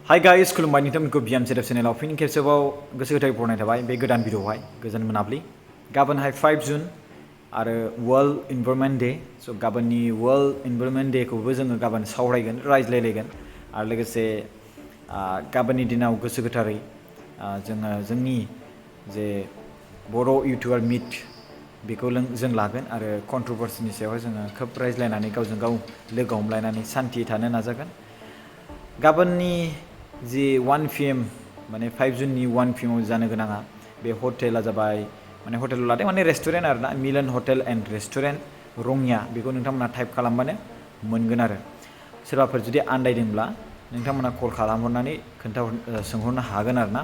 hi guys खुलुमबाय नोंथांमोनखौ बिएमजेड चेनेलाव फिन खेबसेबाव गोसो गोथारै बरायनाय थाबाय बे गोदान भिडिअआवहाय गोजोन मोनाबिलि गाबोनहाय 5 जुन आरो वर्ल्ड इनभाइरनमेन्ट डे स' गाबोननि वर्ल्ड इनभाइरनमेन्ट डेखौबो जोङो गाबोन सावरायगोन रायज्लायलायगोन आरो लोगोसे गाबोननि दिनाव गोसो गोथारै जोङो जोंनि जे बर' इउटिउबार मिट बेखौ जों लागोन आरो कन्ट्रभार्सिनि सायावहाय जोङो खोब रायज्लायनानै गावजों गाव लोगो हमलायनानै सान्थि थानो नाजागोन गाबोननि जि 1 PM माने 5 जुननि 1 PM आव जानो गोनाङा बे हटेला जाबाय माने हटेल लादों माने रेस्टुरेन्ट आरोना मिलन हटेल एन्ड रेस्टुरेन्ट रङिया बेखौ नोंथांमोना टाइप खालामबानो मोनगोन आरो सोरबाफोर जुदि आन्दायदोंब्ला नोंथांमोना कल खालामहरनानै सोंहरनो हागोन आरोना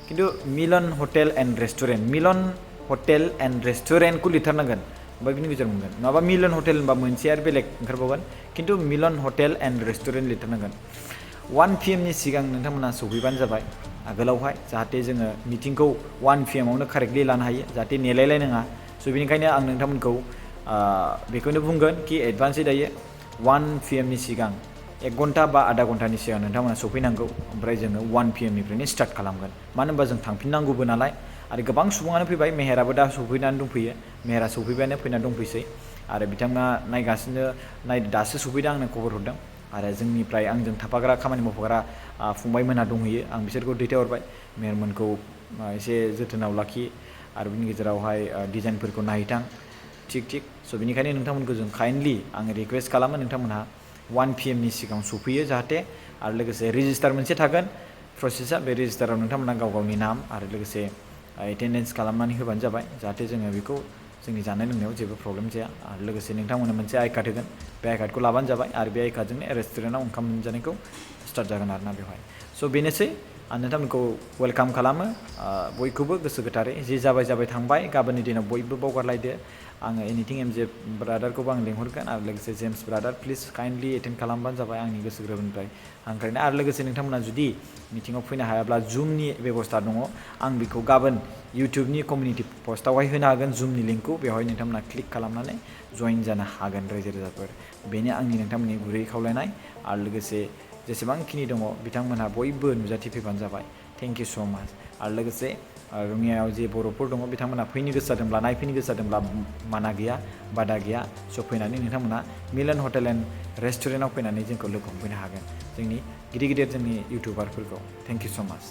खिन्थु Milan hotel and restaurant Milan hotel and रेस्टुरेन्टखौ लिरथारनांगोन ओमफ्राय बिनि गेजेराव मोनगोन नङाबा मिलन हटेल होनबा मोनसे आरो बेलेग ओंखारबावगोन खिन्थु Milan hotel and restaurant लिरथारनांगोन 1 PM नि सिगां नोंथांमोना सौफैबानो जाबाय आगोलावहाय जाहाथे जोङो मिटिंखौ 1 PM आवनो कारेक्टलि लानो हायो जाहाथे नेलायलायनाङा स' बेनिखायनो आं नोंथांमोनखौ बेखौनो बुंगोन कि एडभान्सै दायो 1 PM नि सिगां 1 घन्टा बा आधा घन्टानि सिगां नोंथांमोना सौफैनांगौ ओमफ्राय जोङो 1 PM निफ्रायनो स्टार्ट खालामगोन मानो होनबा जों थांफिननांगौबो नालाय आरो गोबां सुबुङानो फैबाय मेहेराबो दा सौफैनानै दंफैयो मेहेरा सौफैबायानो फैनानै दंफैसै आरो बिथाङा नायगासिनो दासो सौफैदों आंनो खबर हरदों आरो जोंनिफ्राय आंजों थाफाग्रा खामानि मावफाग्रा फंबायमोनहा दंहैयो आं बिसोरखौ दैथायहरबाय मेहेरमोनखौ एसे जोथोनाव लाखि आरो बिनि गेजेरावहाय डिजाइनफोरखौ नायहैथां थिग स' बेनिखायनो नोंथांमोनखौ जों काइन्डलि आङो रिकुवेस्ट खालामो नोंथांमोनहा 1 PM नि सिगां सौफैयो जाहाथे आरो लोगोसे रेजिस्टार मोनसे थागोन प्रसेसा बे रेजिस्टाराव नोंथांमोना गाव गावनि नाम आरो लोगोसे एटेन्डेन्स खालामनानै होबानो जाबाय जाहाथे जोङो बेखौ जोंनि जानाय लोंनायाव जेबो प्रब्लेम जाया आरो लोगोसे नोंथांमोननो मोनसे आइ कार्ड होगोन बे आइ कार्डखौ लाबानो जाबाय आरो बे आइ कार्डजोंनो रेस्टुरेन्टआव ओंखाम मोनजानायखौ स्टार्ट जागोन आरोना बेवहाय स' बेनोसै आं नोंथांमोनखौ वेलकाम खालामो बयखौबो गोसो गोथारै जि जाबाय थांबाय गाबोननि दिनाव बयबो बावगारलायदो आङो एनिथिं एमजे ब्रादारखौबो आं लेंहरगोन आरो लोगोसे जेम्स ब्रादार प्लिज काइन्डलि एटेन्ड खालामबानो जाबाय आंनि गोसो गोरबोनिफ्राय हांख्रायनाय आरो लोगोसे नोंथांमोना जुदि मिटिङाव फैनो हायाब्ला जुमनि बेबस्था दङ आं बेखौ गाबोन इउटिउबनि कमिउनिटि पस्टआवहाय होनो हागोन जुमनि लिंकखौ बेवहाय नोंथांमोना क्लिक खालामनानै जइन जानो हागोन रायजो राजाफोर बेनो आंनि नोंथांमोननि गुरै खावलायनाय आरो लोगोसे जेसेबांखिनि दङ बिथांमोनहा बयबो नुजाथिफैबानो जाबाय थेंक इउ स' माच आरो लोगोसे रङियायाव जे बर'फोर दङ बिथांमोना फैनो गोसो जादोंब्ला नायफैनो गोसो जादोंब्ला माना गैया बादा गैया स' फैनानै नोंथांमोना मिलन हटेल एन्ड रेस्टुरेन्टआव फैनानै जोंखौ लोगो हमफैनो हागोन जोंनि गिदिर जोंनि इउटिउबारफोरखौ थेंक इउ स' माच